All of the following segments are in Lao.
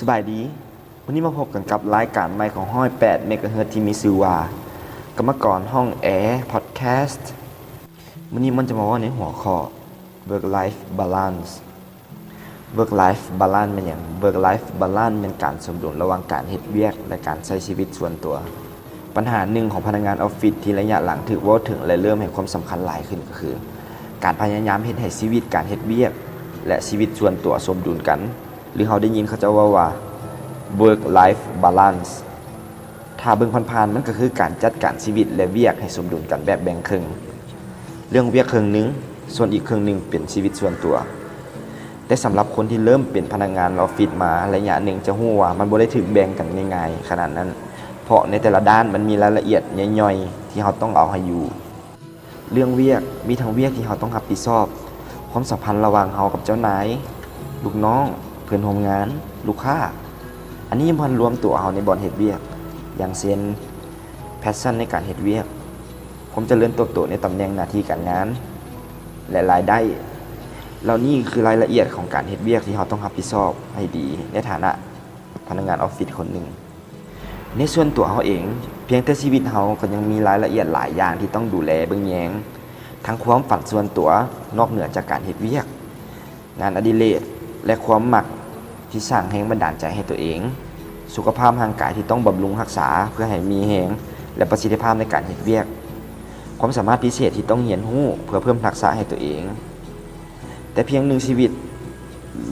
ສະບາຍດີ, ມື້ນີ້ມາພົບກັນກັບລາຍການໃໝ່ຂອງຮ້ອຍແປດເມກາເຮີດທີ່ມີຊື່ວ່າ ກຳມະກອນຫ້ອງແອ Podcast. ມື້ນີ້ມັນຈະມາເວົ້າໃນຫົວຂໍ້ Work Life Balance. Work Life Balance ແມ່ນຫຍັງ? Work Life Balance ແມ່ນການສົມດຸນລະຫວ່າງການເຮັດວຽກ ແລະ ການໃຊ້ຊີວິດສ່ວນຕົວ. ບັນຫາໜຶ່ງຂອງພະນັກງານອອບຟິດທີ່ໄລຍະຫຼັງຖືກເວົ້າເຖິງ ແລະ ເລີ່ມໃຫ້ຄວາມສຳຄັນຫຼາຍຂຶ້ນກໍຄື ການພະຍາຍາມເຮັດໃຫ້ຊີວິດການເຮັດວຽກ ແລະ ຊີວິດສ່ວນຕົວສົມດຸນກັນ ຫຼື ເຮົາໄດ້ຍິນເຂົາເຈົ້າເວົ້າວ່າ Work Life Balance. ຖ້າເບິ່ງຜ່ານໆ ມັນກໍຄືການຈັດການຊີວິດ ແລະ ວຽກໃຫ້ສົມດຸນກັນແບບແບ່ງເຄິ່ງ, ເລື່ອງວຽກເຄິ່ງໜຶ່ງ, ສ່ວນອີກເຄິ່ງໜຶ່ງເປັນຊີວິດສ່ວນຕົວ. ແຕ່ສຳລັບຄົນທີ່ເລີ່ມເປັນພະນັກງານອອບຟິດມາໄລຍະໜຶ່ງຈະຮູ້ວ່າມັນບໍ່ໄດ້ຖືກແບ່ງກັນງ່າຍໆຂະໜາດນັ້ນ, ເພາະໃນແຕ່ລະດ້ານມັນມີລາຍລະອຽດຍ່ອຍໆທີ່ເຮົາຕ້ອງເອົາໃຫ້ຢູ່. ເລື່ອງວຽກ, ມີທັງວຽກທີ່ເຮົາຕ້ອງຮັບຜິດຊອບ, ຄວາມສຳພັນລະຫວ່າງເຮົາກັບເຈົ້ານາຍ, ລູກນ້ອງ, ເພື່ອນຮ່ວມງານ, ລູກຄ້າ. ອັນນີ້ຍັງບໍ່ທັນລວມຕົວເຮົາໃນບ່ອນເຮັດວຽກ, ຢ່າງເຊັ່ນ passion ໃນການເຮັດວຽກ, ຄວາມຈະເລີນເຕີບໂຕໃນຕຳແໜ່ງໜ້າທີ່ການງານ ແລະ ລາຍໄດ້. ເຫຼົ່ານີ້ຄືລາຍລະອຽດຂອງການເຮັດວຽກທີ່ເຮົາຕ້ອງຮັບຜິດຊອບໃຫ້ດີໃນຖານະພະນັກງານອອບຟິດຄົນໜຶ່ງ. ໃນສ່ວນຕົວເຮົາເອງ, ພຽງແຕ່ຊີວິດເຮົາກໍຍັງມີລາຍລະອຽດຫຼາຍຢ່າງທີ່ຕ້ອງດູແລເບິ່ງແຍງ, ທັງຄວາມຝັນສ່ວນຕົວນອກເໜືອຈາກການເຮັດວຽກ, ງານອະດິເລກ ແລະ ຄວາມມັກທີ່ສ້າງແຮງບັນດານໃຈໃຫ້ຕົວເອງ, ສຸຂະພາບຮ່າງກາຍທີ່ຕ້ອງບຳລຸງຮັກສາເພື່ອໃຫ້ມີແຮງ ແລະ ປະສິດທິພາບໃນການເຮັດວຽກ, ຄວາມສາມາດພິເສດທີ່ຕ້ອງຮຽນຮູ້ເພື່ອເພີ່ມທັກສະໃຫ້ຕົວເອງ. ແຕ່ພຽງໜຶ່ງຊີວິດ,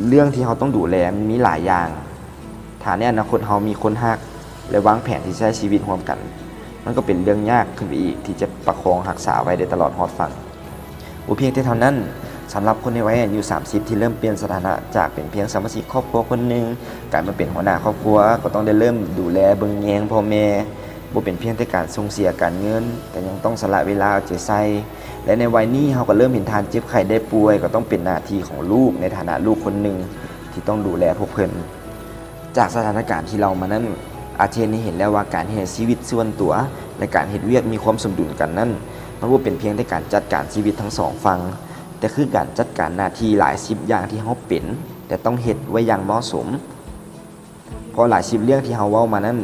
ເລື່ອງທີ່ເຮົາຕ້ອງດູແລມັນມີຫຼາຍຢ່າງ. ຖ້າໃນອະນາຄົດເຮົາມີຄົນຮັກ ແລະ ວາງແຜນທີ່ໃຊ້ຊີວິດຮ່ວມກັນ, ມັນກໍເປັນເລື່ອງຍາກຂຶ້ນໄປອີກທີ່ຈະປະຄອງຮັກສາໄວ້ໄດ້ຕະຫຼອດຮອດຝັ່ງ. ບໍ່ພຽງແຕ່ເທົ່ານັ້ນ, ສຳລັບຄົນໃນໄວອາຍຸສາມສິບທີ່ເລີ່ມປ່ຽນສະຖານະຈາກເປັນພຽງສະມາຊິກຄອບຄົວຄົນໜຶ່ງ ກາຍມາເປັນຫົວໜ້າຄອບຄົວ, ກໍຕ້ອງໄດ້ເລີ່ມດູແລເບິ່ງແຍງພໍ່ແມ່, ບໍ່ເປັນພຽງແຕ່ການສົ່ງເສຍການເງິນ, ແຕ່ຍັງຕ້ອງສະຫຼະເວລາເອົາໃຈໃສ່. ແລະ ໃນໄວນີ້ເຮົາກໍເລີ່ມເຫັນທ່ານເຈັບໄຂ້ໄດ້ປ່ວຍ, ກໍຕ້ອງເປັນໜ້າທີ່ຂອງລູກໃນຖານະລູກຄົນໜຶ່ງທີ່ຕ້ອງດູແລພວກເພິ່ນ. ຈາກສະຖານະການທີ່ເລົ່າມານັ້ນ, ອາດຈະເຫັນໃຫ້ເຫັນແລ້ວວ່າການເຮັດໃຫ້ຊີວິດສ່ວນຕົວ ແລະ ການເຮັດວຽກມີຄວາມສົມດຸນກັນນັ້ນ, ມັນບໍ່ເປັນພຽງແຕ່ການຈັດການຊີວິດທັງສອງຝັ່ງ, ແຕ່ຄືການຈັດການໜ້າທີ່ຫຼາຍສິບຢ່າງທີ່ເຮົາເປັນ ແລະ ຕ້ອງເຮັດໄວ້ຢ່າງເໝາະສົມ. ເພາະຫຼາຍສິບເລື່ອງທີ່ເຮົາເວົ້າມານັ້ນ,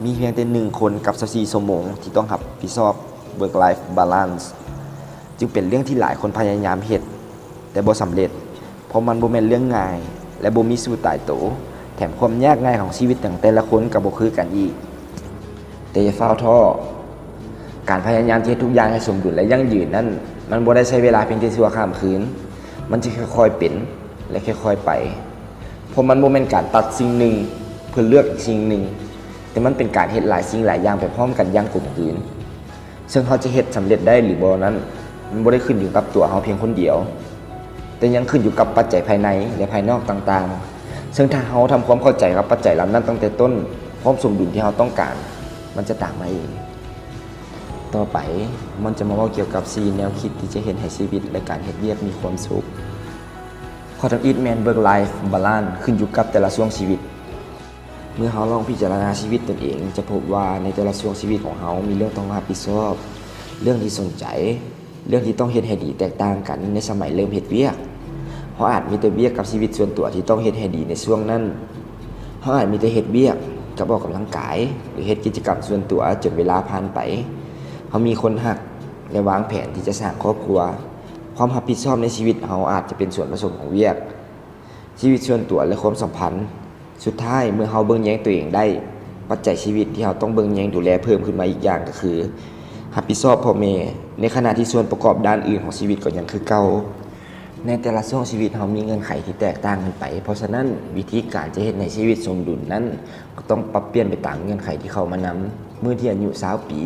ມີພຽງແຕ່ໜຶ່ງຄົນກັບຊາວສີ່ຊົ່ວໂມງທີ່ຕ້ອງຮັບຜິດຊອບ Work Life Balance ຈຶ່ງເປັນເລື່ອງທີ່ຫຼາຍຄົນພະຍາຍາມເຮັດ ແຕ່ບໍ່ສຳເລັດ, ເພາະມັນບໍ່ແມ່ນເລື່ອງງ່າຍ ແລະ ບໍ່ມີສູດຕາຍໂຕ, ແຖມຄວາມຍາກງ່າຍຂອງຊີວິດຂອງແຕ່ລະຄົນກໍບໍ່ຄືກັນອີກ. ແຕ່ຢ່າຟ້າວທໍ້, ການພະຍາຍາມທີ່ເຮັດທຸກຢ່າງໃຫ້ສົມດຸນ ແລະ ຢັ້ງຢືນນັ້ນ, ມັນບໍ່ໄດ້ໃຊ້ເວລາພຽງແຕ່ຊົ່ວຂ້າມຄືນ, ມັນຈະຄ່ອຍໆເປັນ ແລະ ຄ່ອຍໆໄປ. ເພາະມັນບໍ່ແມ່ນການຕັດສິ່ງໜຶ່ງເພື່ອເລືອກອີກສິ່ງໜຶ່ງ, ແຕ່ມັນເປັນການເຮັດຫຼາຍສິ່ງຫຼາຍຢ່າງໄປພ້ອມກັນຢ່າງກົມກືນ. ເຊິ່ງເຮົາຈະເຮັດສຳເລັດໄດ້ຫຼືບໍ່ນັ້ນ, ມັນບໍ່ໄດ້ຂຶ້ນຢູ່ກັບຕົວເຮົາພຽງຄົນດຽວ, ແຕ່ຍັງຂຶ້ນຢູ່ກັບປັດໄຈພາຍໃນ ແລະ ພາຍນອກຕ່າງໆ. ເຊິ່ງຖ້າເຮົາທຳຄວາມເຂົ້າໃຈກັບປັດໄຈເຫຼົ່ານັ້ນຕັ້ງແຕ່ຕົ້ນ, ຄວາມສົມດຸນທີ່ເຮົາຕ້ອງການ ມັນຈະຕາມມາເອງ. ຕໍ່ໄປ, ມັນຈະມາເວົ້າກ່ຽວກັບສີ່ແນວຄິດທີ່ຈະເຮັດໃຫ້ຊີວິດ ແລະ ການເຮັດວຽກມີຄວາມສຸກ. ຂໍ້ທຳອິດແມ່ນ Work Life Balance ຂຶ້ນຢູ່ກັບແຕ່ລະຊ່ວງຊີວິດ. ເມື່ອເຮົາລອງພິຈາລະນາຊີວິດຕົນເອງ, ຈະພົບວ່າໃນແຕ່ລະຊ່ວງຊີວິດຂອງເຮົາມີເລື່ອງຕ້ອງຮັບຜິດຊອບ, ເລື່ອງທີ່ສົນໃຈ, ເລື່ອງທີ່ຕ້ອງເຮັດໃຫ້ດີແຕກຕ່າງກັນໃນສະໄໝເລີ່ມເຮັດວຽກ. ເຮົາອາດມີແຕ່ວຽກກັບຊີວິດສ່ວນຕົວທີ່ຕ້ອງເຮັດໃຫ້ດີໃນຊ່ວງນັ້ນ. ເຮົາອາດມີແຕ່ເຮັດວຽກກັບອອກກຳລັງກາຍ ຫຼື ເຮັດກິດຈະກຳສ່ວນຕົວຈົນເວລາຜ່ານໄປ. ເຮົາມີຄົນຮັກ ແລະ ວາງແຜນທີ່ຈະສ້າງຄອບຄົວ. ຄວາມຮັບຜິດຊອບໃນຊີວິດເຮົາອາດຈະເປັນສ່ວນປະສົມຂອງວຽກ, ຊີວິດສ່ວນຕົວ ແລະ ຄວາມສຳພັນ. ສຸດທ້າຍ, ເມື່ອເຮົາເບິ່ງແຍງຕົວເອງໄດ້, ປັດໄຈຊີວິດທີ່ເຮົາຕ້ອງເບິ່ງແຍງດູແລເພີ່ມຂຶ້ນມາອີກຢ່າງກໍຄື ຮັບຜິດຊອບພໍ່ແມ່, ໃນຂະນະທີ່ສ່ວນປະກອບດ້ານອື່ນຂອງຊີວິດກໍຍັງຄືເກົ່າ. ໃນແຕ່ລະຊ່ວງຊີວິດເຮົາມີເງື່ອນໄຂທີ່ແຕກຕ່າງກັນໄປ, ເພາະສະນັ້ນ, ວິທີການຈະເຮັດໃຫ້ຊີວິດສົມດຸນນັ້ນ ກໍຕ້ອງປັບປ່ຽນໄປຕາມເງື່ອນໄຂທີ່ເຂົ້າມານຳ. ມື້ທີ່ອາຍຸຊາວປີ,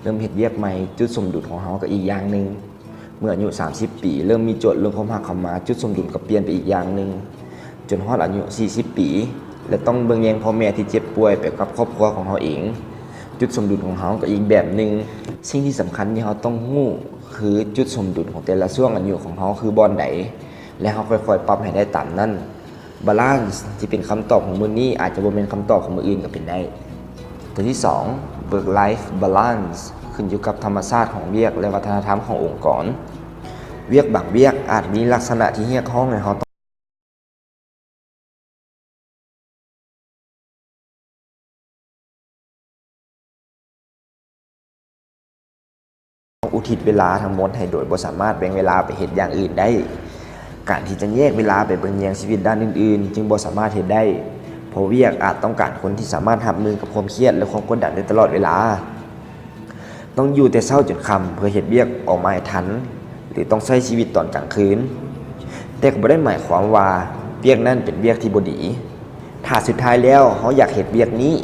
ເລີ່ມເຮັດວຽກໃໝ່, ຈຸດສົມດຸນຂອງເຮົາກໍອີກຢ່າງໜຶ່ງ. ເມື່ອອາຍຸສາມສິບປີ ເລີ່ມມີໂຈດເລື່ອງຄວາມຮັກເຂົ້າມາ, ຈຸດສົມດຸນກໍປ່ຽນໄປອີກຢ່າງໜຶ່ງ, ຈົນຮອດອາຍຸສີ່ສິບປີ ແລະ ຕ້ອງເບິ່ງແຍງພໍ່ແມ່ທີ່ເຈັບປ່ວຍໄປກັບຄອບຄົວຂອງເຮົາເອງ, ຈຸດສົມດຸນຂອງເຮົາກໍອີກແບບໜຶ່ງ. ສິ່ງທີ່ສຳຄັນທີ່ເຮົາຕ້ອງຮູ້ຄືຈຸດສົມດຸນຂອງແຕ່ລະຊ່ວງອາຍຸຂອງເຮົາຄືບ່ອນໃດ ແລະ ເຮົາຄ່ອຍໆປັບໃຫ້ໄດ້ຕາມນັ້ນ. Balance ທີ່ເປັນຄຳຕອບຂອງມື້ນີ້ອາດຈະບໍ່ແມ່ນຄຳຕອບຂອງມື້ອື່ນກໍເປັນໄດ້. ຕົວທີສອງ, Work Life Balance ຂຶ້ນຢູ່ກັບທຳມະຊາດຂອງວຽກ ແລະ ວັດທະນະທຳຂອງອົງກອນ. ວຽກບາງວຽກອາດມີລັກສະນະທີ່ຮຽກຮ້ອງໃຫ້ເຮົາຕ້ອງ ທິດເວລາທັງໝົດໃຫ້ໂດຍບໍ່ສາມາດແບ່ງເວລາໄປເຮັດຢ່າງອື່ນໄດ້. ການທີ່ຈະແຍກເວລາໄປເບິ່ງແຍງຊີວິດດ້ານອື່ນໆ ຈຶ່ງບໍ່ສາມາດເຮັດໄດ້, ເພາະວຽກອາດຕ້ອງການຄົນທີ່ສາມາດຮັບມືກັບຄວາມຄຽດ ແລະ ຄວາມກົດດັນໄດ້ຕະຫຼອດເວລາ. ຕ້ອງຢູ່ແຕ່ເຊົ້າຈົນຄ່ຳເພື່ອເຮັດວຽກອອກມາໃຫ້ທັນ ຫຼື ຕ້ອງໃຊ້ຊີວິດຕອນກາງຄືນ. ແຕ່ກໍບໍ່ໄດ້ໝາຍຄວາມວ່າວຽກນັ້ນເປັນວຽກທີ່ບໍ່ດີ. ຖ້າສຸດທ້າຍແລ້ວເຮົາຢາກເຮັດວຽກນີ້,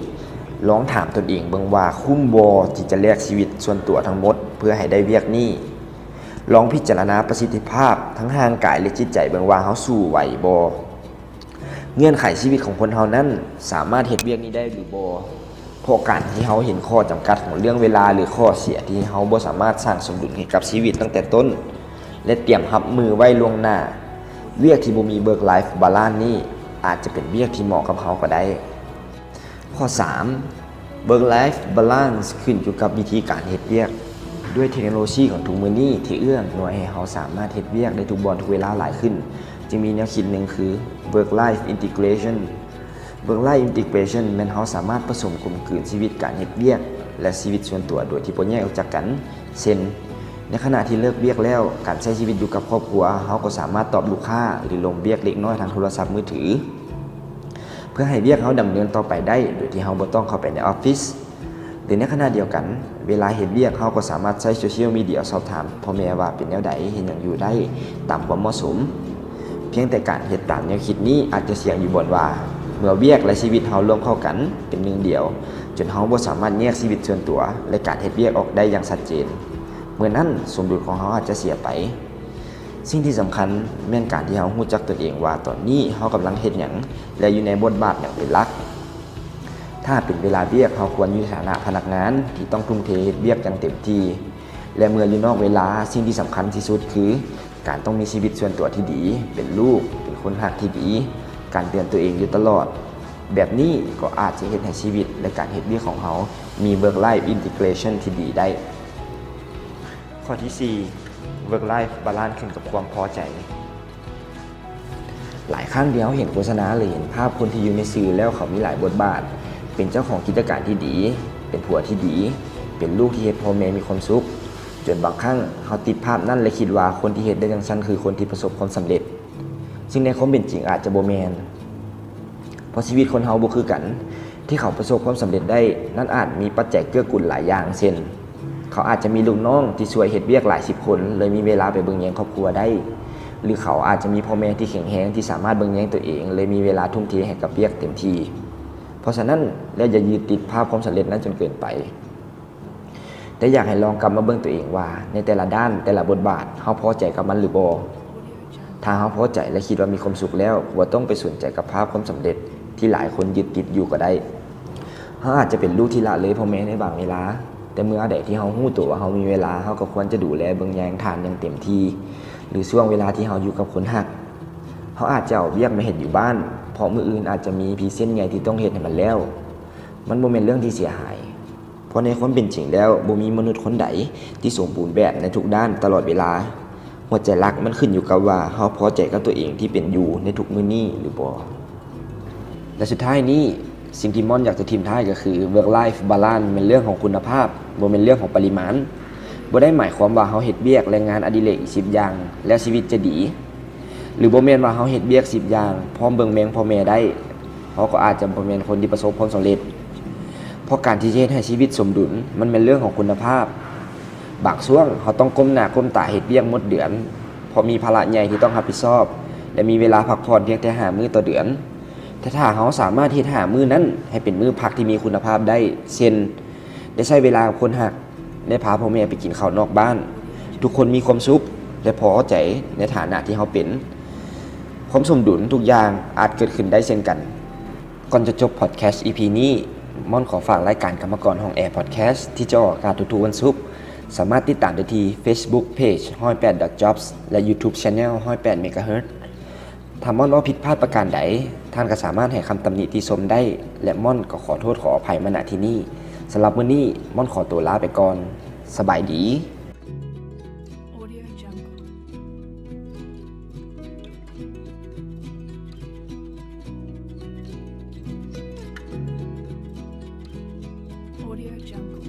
ລອງຖາມຕົນເອງເບິ່ງວ່າຄຸ້ມບໍ່ທີ່ຈະແລກຊີວິດສ່ວນຕົວທັງໝົດເພື່ອໃຫ້ໄດ້ວຽກນີ້. ລອງພິຈາລະນາປະສິດທິພາບທັງຮ່າງກາຍ ແລະ ຈິດໃຈເບິ່ງວ່າເຮົາສູ້ໄຫວບໍ່? ເງື່ອນໄຂຊີວິດຂອງຄົນເຮົານັ້ນສາມາດເຮັດວຽກນີ້ໄດ້ຫຼືບໍ່? ເພາະການທີ່ເຮົາເຫັນຂໍ້ຈຳກັດຂອງເລື່ອງເວລາ ຫຼື ຂໍ້ເສຍທີ່ເຮົາບໍ່ສາມາດສ້າງສົມດຸນໃຫ້ກັບຊີວິດຕັ້ງແຕ່ຕົ້ນ ແລະ ຕຽມຮັບມືໄວ້ລ່ວງໜ້າ, ວຽກທີ່ບໍ່ມີ work life balance ນີ້ອາດຈະເປັນວຽກທີ່ເໝາະກັບເຮົາກໍໄດ້. ຂໍ້ສາມ work life balance ຂຶ້ນຢູ່ກັບວິທີການເຮັດວຽກ. ດ້ວຍເທັກໂນໂລຊີຂອງທຸກມື້ນີ້ທີ່ເອື້ອອຳນວຍໃຫ້ເຮົາສາມາດເຮັດວຽກໄດ້ທຸກບ່ອນທຸກເວລາຫຼາຍຂຶ້ນ, ຈຶ່ງມີແນວຄິດໜຶ່ງຄື work life integration. Work life integration ແມ່ນເຮົາສາມາດປະສົມກົມກືນຊີວິດການເຮັດວຽກ ແລະ ຊີວິດສ່ວນຕົວໂດຍທີ່ບໍ່ແຍກອອກຈາກກັນ. ເຊັ່ນ, ໃນຂະນະທີ່ເລີກວຽກແລ້ວ, ການໃຊ້ຊີວິດຢູ່ກັບຄອບຄົວ, ເຮົາກໍສາມາດຕອບລູກຄ້າ ຫຼື ລົມວຽກເລັກນ້ອຍທາງໂທລະສັບມືຖື ເພື່ອໃຫ້ວຽກເຮົາດຳເນີນຕໍ່ໄປໄດ້ໂດຍທີ່ເຮົາບໍ່ຕ້ອງເຂົ້າໄປໃນອອບຟິດ. ແລະ ໃນຂະນະດຽວກັນ, ເວລາເຮັດວຽກເຮົາກໍສາມາດໃຊ້ໂຊຊຽວມີເດຍສອບຖາມພໍ່ແມ່ວ່າເປັນແນວໃດ, ເຮັດຫຍັງຢູ່ໄດ້ຕາມຄວາມເໝາະສົມ. ພຽງແຕ່ການເຮັດຕາມແນວຄິດນີ້ອາດຈະສຽງຢູ່ບ່ອນວ່າ ເມື່ອວຽກ ແລະ ຊີວິດເຮົາລວມເຂົ້າກັນເປັນໜຶ່ງດຽວ, ຈົນເຮົາບໍ່ສາມາດແຍກຊີວິດສ່ວນຕົວ ແລະ ການເຮັດວຽກອອກໄດ້ຢ່າງຊັດເຈນ, ເມື່ອນັ້ນສົມດຸນຂອງເຮົາອາດຈະເສຍໄປ. ສິ່ງທີ່ສຳຄັນແມ່ນການທີ່ເຮົາຮູ້ຈັກຕົນເອງວ່າຕອນນີ້ເຮົາກຳລັງເຮັດຫຍັງ ແລະ ຢູ່ໃນບົດບາດຫຍັງເປັນຫຼັກ. ຖ້າເປັນເວລາວຽກ, ເຮົາຄວນຢູ່ໃນຖານະພະນັກງານທີ່ຕ້ອງທຸ່ມເທເຮັດວຽກຢ່າງເຕັມທີ່ ແລະ ເມື່ອຢູ່ນອກເວລາ, ສິ່ງທີ່ສຳຄັນທີ່ສຸດຄືການຕ້ອງມີຊີວິດສ່ວນຕົວທີ່ດີ, ເປັນລູກ, ເປັນຄົນຮັກທີ່ດີ, ການເຕືອນຕົວເອງຢູ່ຕະຫຼອດ. ແບບນີ້ກໍອາດຈະເຮັດໃຫ້ຊີວິດ ແລະ ການເຮັດວຽກຂອງເຮົາມີ work life integration ທີ່ດີໄດ້. ຂໍ້ທີສີ່ work life balance ຂຶ້ນກັບຄວາມພໍໃຈ. ຫຼາຍຄັ້ງທີ່ເຮົາເຫັນໂຄສະນາ ຫຼື ເຫັນພາບຄົນທີ່ຢູ່ໃນສື່ແລ້ວເຂົາມີຫຼາຍບົດບາດ, ເປັນເຈົ້າຂອງກິດຈະການທີ່ດີ, ເປັນຜົວທີ່ດີ, ເປັນລູກທີ່ເຮັດພໍ່ແມ່ມີຄວາມສຸກ, ຈົນບາງຄັ້ງເຮົາຕິດພາບນັ້ນ ແລະ ຄິດວ່າຄົນທີ່ເຮັດໄດ້ຈັ່ງຊັ້ນຄືຄົນທີ່ປະສົບຄວາມສຳເລັດ, ຊຶ່ງໃນຄວາມເປັນຈິງອາດຈະບໍ່ແມ່ນ. ເພາະຊີວິດຄົນເຮົາບໍ່ຄືກັນ, ທີ່ເຂົາປະສົບຄວາມສຳເລັດໄດ້ນັ້ນອາດມີປັດໄຈເກື້ອກຸນຫຼາຍຢ່າງ ເຊັ່ນ ເຂົາອາດຈະມີລູກນ້ອງທີ່ຊ່ວຍເຮັດວຽກຫຼາຍສິບຄົນ ເລີຍມີເວລາໄປເບິ່ງແຍງຄອບຄົວໄດ້, ຫຼື ເຂົາອາດຈະມີພໍ່ແມ່ທີ່ແຂງແຮງທີ່ສາມາດເບິ່ງແຍງຕົວເອງ ເລີຍມີເວລາທຸ່ມເທໃຫ້ກັບວຽກເຕັມທີ່. ເພາະສະນັ້ນແລ້ວ ຢ່າຍຶດຕິດພາບຄວາມສຳເລັດນັ້ນຈົນເກີນໄປ. ແຕ່ຢາກໃຫ້ລອງກັບມາເບິ່ງຕົວເອງວ່າ ໃນແຕ່ລະດ້ານ, ແຕ່ລະບົດບາດ, ເຮົາພໍໃຈກັບມັນຫຼືບໍ່? ຖ້າເຮົາພໍໃຈ ແລະ ຄິດວ່າມີຄວາມສຸກແລ້ວ, ບໍ່ຕ້ອງໄປສົນໃຈກັບພາບຄວາມສຳເລັດທີ່ຫຼາຍຄົນຍຶດຕິດຢູ່ກໍໄດ້. ເຮົາອາດຈະເປັນລູກທີ່ລະເລີຍພໍ່ແມ່ໃນບາງເວລາ, ແຕ່ເມື່ອໃດທີ່ເຮົາຮູ້ຕົວວ່າເຮົາມີເວລາ, ເຮົາກໍຄວນຈະດູແລເບິ່ງແຍງທ່ານຢ່າງເຕັມທີ່, ຫຼື ຊ່ວງເວລາທີ່ເຮົາຢູ່ກັບຄົນຮັກ. ເຮົາອາດຈະເອົາວຽກມາເຮັດຢູ່ບ້ານ, ເພາະມື້ອື່ນອາດຈະມີພຣີເຊັນໃຫຍ່ທີ່ຕ້ອງເຮັດໃຫ້ມັນແລ້ວ. ມັນບໍ່ແມ່ນເລື່ອງທີ່ເສຍຫາຍ. ເພາະໃນຄວາມເປັນຈິງແລ້ວ ບໍ່ມີມະນຸດຄົນໃດທີ່ສົມບູນແບບໃນທຸກດ້ານຕະຫຼອດເວລາ. ຫົວໃຈຫຼັກມັນຂຶ້ນຢູ່ກັບວ່າເຮົາພໍໃຈກັບຕົວເອງທີ່ເປັນຢູ່ໃນທຸກມື້ນີ້ຫຼືບໍ່. ແລະ ສຸດທ້າຍນີ້, ສິ່ງທີ່ມ່ອນຢາກຈະຖິ້ມທ້າຍກໍຄື work life balance ແມ່ນເລື່ອງຂອງຄຸນນະພາບ, ບໍ່ແມ່ນເລື່ອງຂອງປະລິມານ. ບໍ່ໄດ້ໝາຍຄວາມວ່າເຮົາເຮັດວຽກ ແລະ ງານອະດິເລກສິບຢ່າງ ແລ້ວຊີວິດຈະດີ. ຫຼື ບໍ່ແມ່ນວ່າເຮົາເຮັດວຽກສິບຢ່າງ ພ້ອມເບິ່ງແຍງພໍ່ແມ່ໄດ້, ເຮົາກໍອາດຈະບໍ່ແມ່ນຄົນທີ່ປະສົບຄວາມສຳເລັດ. ເພາະການທີ່ຈະເຮັດໃຫ້ຊີວິດສົມດຸນ ມັນແມ່ນເລື່ອງຂອງຄຸນນະພາບ. ບາງຊ່ວງເຮົາຕ້ອງກົ້ມໜ້າກົ້ມຕາເຮັດວຽກໝົດເດືອນ ເພາະມີພາລະໃຫຍ່ທີ່ຕ້ອງຮັບຜິດຊອບ ແລະ ມີເວລາພັກຜ່ອນພຽງແຕ່ຫ້າມື້ຕໍ່ເດືອນ. ແຕ່ຖ້າເຮົາສາມາດເຮັດຫ້າມື້ນັ້ນໃຫ້ເປັນມື້ພັກທີ່ມີຄຸນນະພາບໄດ້, ເຊັ່ນ ໄດ້ໃຊ້ເວລາກັບຄົນຮັກ, ໄດ້ພາພໍ່ແມ່ໄປກິນເຂົ້ານອກບ້ານ, ທຸກຄົນມີຄວາມສຸກ ແລະ ພໍໃຈໃນຖານະທີ່ເຮົາເປັນ. ຄວາມສົມດຸນທຸກຢ່າງອາດເກີດຂຶ້ນໄດ້ເຊັ່ນກັນ. ກ່ອນຈະຈົບພອດແຄສອີພີນີ້, ມ່ອນຂໍຝາກລາຍການກຳມະກອນຫ້ອງແອພອດແຄສທີ່ຈະອອກອາກາດທຸກໆວັນສຸກ. ສາມາດຕິດຕາມໄດ້ທີ່ Facebook Page ຮ້ອຍແປດ Dot Jobs ແລະ YouTube Channel ຮ້ອຍແປດ Megahertz. ຖ້າມ່ອນເວົ້າຜິດພາດປະການໃດ, ທ່ານກໍສາມາດໃຫ້ຄຳຕຳໜິຕິຊົມໄດ້ ແລະ ມ່ອນກໍຂໍໂທດຂໍອະໄພມາ ນະ ທີ່ນີ້. ສຳລັບມື້ນີ້, ມ່ອນຂໍຕົວລາໄປກ່ອນ. ສະບາຍດີ. Audio Jungle. Audio Jungle.